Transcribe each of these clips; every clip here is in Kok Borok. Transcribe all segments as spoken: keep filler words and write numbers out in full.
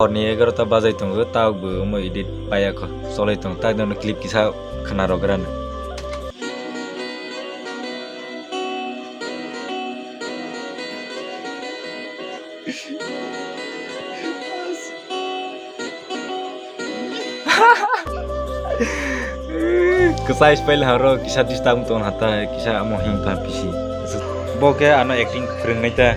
Horni egarota bajai tongo, tabok bo omo edit paiya kho, cholai tongo, tak dono clip kisa khna rwgrano. Kwchai spel haro kisa disturb tong hata kisa amo him ta pisi. Bo khe ano acting phwrwngnai ta.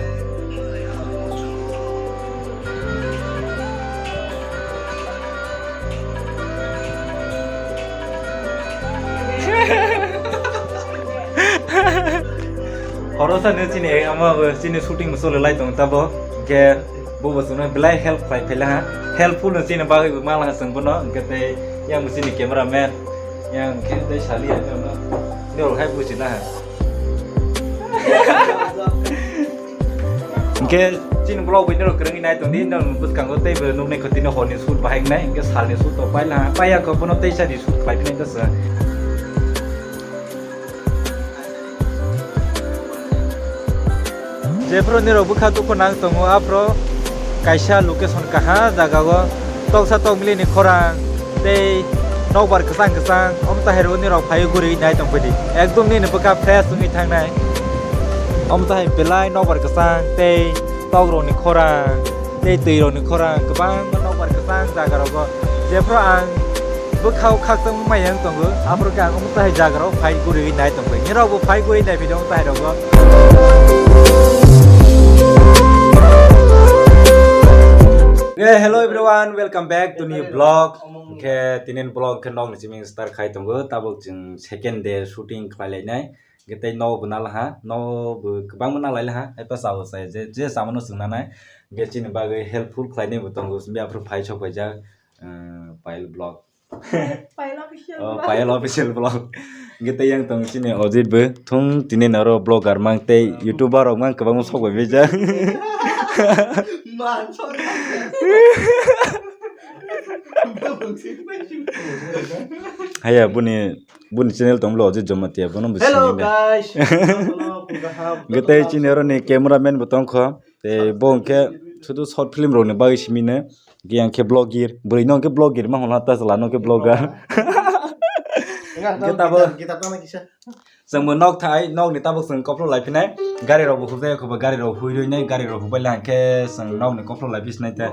Horo sa ni chini ama bo chini shooting bo choli lai tong tabo. Hwnkhe bo bo chwngno belai help khlai phaila ha. Helpful no chini bagwi bo mala ha chwng bono. Hwnkhe tei yang bo chini camera man. Yang khe tei sali ya no. Ni rok hai buji na ha. Hwnkhe chini vlog bai norok kwrwngwi nai tongdi, norok bwskango teibo nuknai kho tini horni shoot bahai wngnai, hwnkhe salni shoot rok paila, paiya kho bono teisa ni shoot khlai phinai ta se. Jephru nirok bwkha tukhunang tongo, aphro kaisa location kaha jagao toksa tokmili ni khorang tei nokbar kwchang kwchang, omo tahai rok nirok phaiwi guri nai tongphidi, ekdom nini bwkha fresh wngwi thangnai. Omo tahai belai nokbar kwchang tei tokrokni khorang tei twirokni khorang kwbangma nokbar kwchang jagarogo. Jephru ang bwkhao khakchangma maya wng tongo, aphuru khe ang omo tahai jagarao phai guriwi nai tongbai. Nirokbo phai guriwi naiphidi omo tahai rogo. Okay, hello everyone, welcome back to new vlog. Hwnkhe tinin vlog khe nokni simi start khai tongo, tabuk chwng second day shooting khlai lainai. Hwnkhe tei nobo nalaha, nobo kwbangma nalailaiha, haiphano chao chaya je, je chamano chwng nanai. Hwnkhe chini bagwi helpful khlainaibo tongo, simi aphuru phai sok paijak, eh, Payal vlog. Payal official Oh, vlog. Payal official vlog. Hwnkhe tei yang tong chini Ojit bo, thung tini naro vlogger mang tei YouTuber rok mang kwbangma sok bai bijak. Man, sok. Haya, buni Buni channel tong bwle Ojit Jamatia, bono bo Hello sini de. Guys. Hwnkhe tei chini oro ni cameraman bo tong kho. Tei bo hwnkhe sudu short film rok ni bagwi simi ne. Hwnkhe yang khe vlogger, bwrwi no hwnkhe vlogger ma hwnla ta chwla no hwnkhe vlogger. Hwnkhe tabuk chwng bo nok thai, nok ni tabuk chwng kophlo lai phinai. Gari rok bo hubjak ya kho ba, gari rok hui rwi nai, gari rok hubai la hwnkhe chwng nok ni kophlo lai phi sinai ta.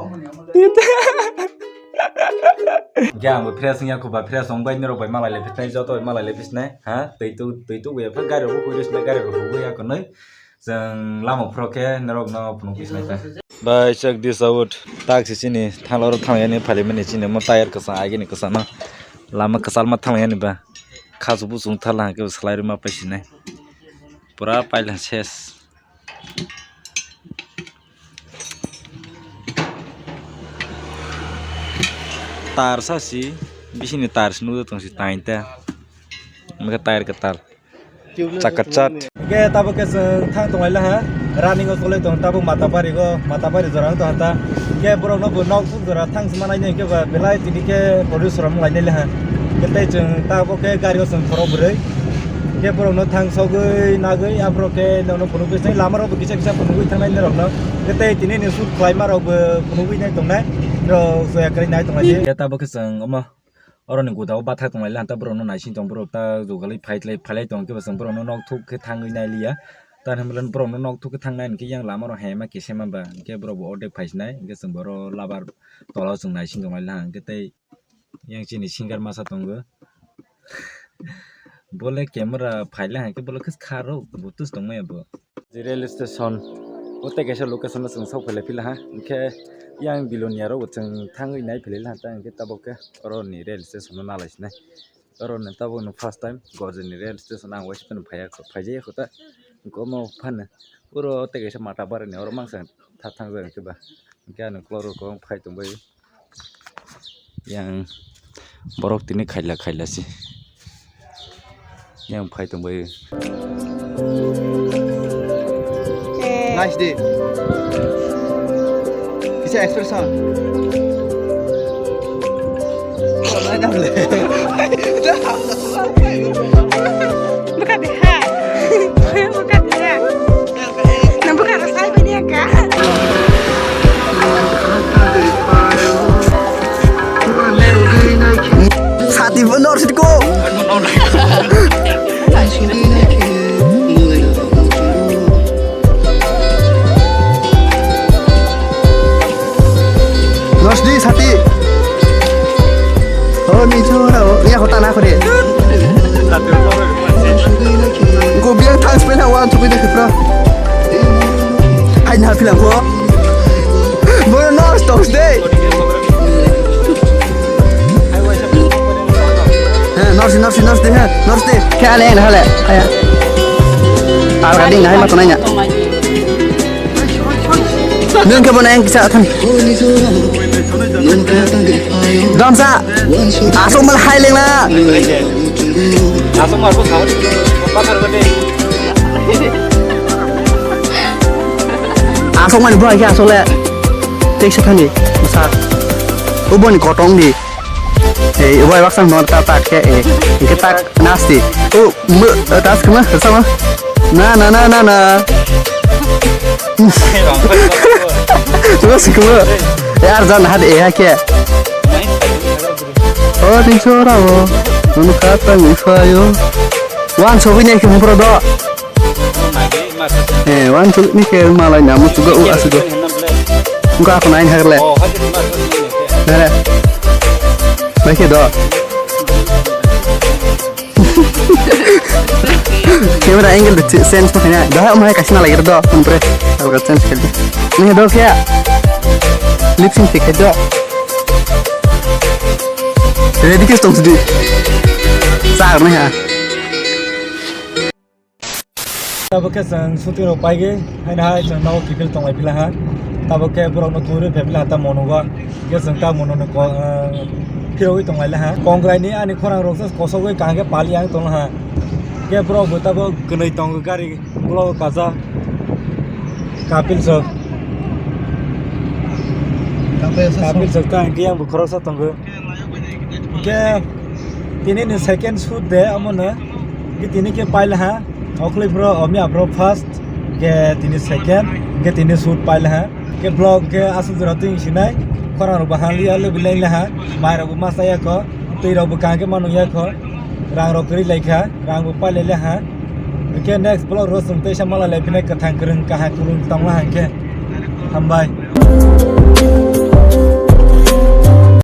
Hwnkhe ang bo fresh wngya kho ba, fresh wngbai nirok bai malai lai phisnai, joto bai malai lai phisnai, ha, twi tu, twi tu ya pha gari rok hui rwi sinai, gari rok hui ya kho nai. Chwng lama phuro khe nirok no phunuk phisnai ta. Bai chak this out, tak si chini thangla oro thang yani phali mani chini mo tire kwchang agini kwchang no. Lama kwchal ma thang yani ba. Khasu bu chung thala hwnkhe bo salai rwi ma pai sinai. Pura paila ses. Tar sa si, bisini tar si nugwi tong si tain ta. Mega tire kwtal. Chaka chat. Hwnkhe tabuk khe chwng thang tong lai laha. Running o cholai tong tabuk Matapari go, Matapari jora wng tong ta. Hwnkhe borok no bo nok suk jora thang sima nai hwnkhe ba belai tini khe producer rok wng lai nai laha. Hwnkhe tei chwng tabuk khe gari o chwng khoro bwrwi. Hwnkhe borok no thang sogwi nagwi aphuru khe nok no phunugwi se lama rok bo kisa kisa phunugwi thangnai norok no. Hwnkhe tei tini ni shoot khlai ma rok bo phunugwi nai tongnai. Norok soya kwrwi nai tongnai. Hwnkhe tabuk khe chwng omo Oroni guda o bathak tong lai laha, borok no naising tong, borok ta jugalwi phai lai, phai lai tong khe bo chwng borok no nok thuk khe thangwi nai liya. Tani hwnba borok no nok thuk khe thang nai hwnkhe yang lama rok hema kisa ma ba, hwnkhe borok bo ordek phai sinai, hwnkhe chwng bo oro labar tola o chwng naising tong lai laha, hwnkhe tei yang chini singer masa tongo. Bo le camera phai lai hwnkhe bo le khe kha rw, bo tus tong maya bo. Je rail station, o tei kaisa location o chwng sok phai lai phi laha, hwnkhe yang Bilonia rok bo chwng thangwi nai phai lai laha, ta hwnkhe tabuk khe oro ni rail station o nalai sinai. Oro ni tabuk no first time Gojini rail station ang waisa phano phaiya kho, phai jaya kho ta, hwnkhe omo phano oro tei kaisa Matapari ni oro mangsa tha thangjak hwnkhe ba, hwnkhe ani ukulok rok kwbang phai tong bai. Yang borok tini khaila khaila se. Yang phai tong bai. Nice day. Kisa expression. Buka deh, ha. Buka deh, ha. Nah, buka rasa apa dia, Kak? Asli sati. Oh, ni chora, oh, ya kota na kore. Ko biang thang spela wan chupi de kepra. Hai na philang ko. Bono no stop de. He, nurse, nurse, nurse de, he, nurse de. Khe ale na hale. Aya. Alga ding na hai ma tonai na. Nwng khe bono ang kisa thani. Damsa. Asok mal hai lengla. Asok mal ko sao. Pathar ko de. Asok mal bo hai asok le. Tek sa thani. Sa. Uboni kotong di. Ei, ubai baksa no ta ta khe, eh, hingke tak nasti. Oh, mo, eh, tas kema, sama. Na, na, na, na, na. Terus kema. Eh, arjan hade, eh, hake. Oh, tin chora, oh. Nunu kata ngi fayo. Wan sobi ne ke pro do. Eh, wan tu ni ke malai na mu tu go u asu go. Ko aku nain hagle. Nere. Bai ke do. Camera angle de change ma khanya. Da mai kasina lagi do. Kompre. Alga change ke. Ni do kya? Lip sync ke do. Ready ke tong sidi. Sa ne ha. Tabuk khe chwng shooting rok paigwi haino hai chwng nogo kiphil tonglai phila ha. Tabuk khe borok no twi rwi phai phila ha tamo nugo. Hwnkhe chwng ta mono ni ko-, ah, phirogwi tonglai ha. Kongrai ni ani khorang rok se kosogwi kaham khe pali ang tong ha. Hwnkhe borok bo tabuk kwnwi tongo gari ulo kacha. Kapil sok. Kapil sok ta hwnkhe yang bo khoroksa tongo. Hwnkhe tini ni second shoot de amo no. Hwnkhe tini khe paila ha. Okhli phro, omi aphro first. Hwnkhe tini second. Hwnkhe tini shoot paila ha. Hwnkhe vlog hwnkhe aswk jora twi sinai. Khorang rok bo haliya le bilai le ha. Mai rok bo ma chaya kho. Twi rok bo kaham khe ma nung ya kho. Rang rok kwrwi lai kha. Rang bo pailai le ha. Hwnkhe next vlog rok chwng teisa malai lai phinai kwthang kwrwng kaham kwrwng tongla ha hwnkhe. Hambai.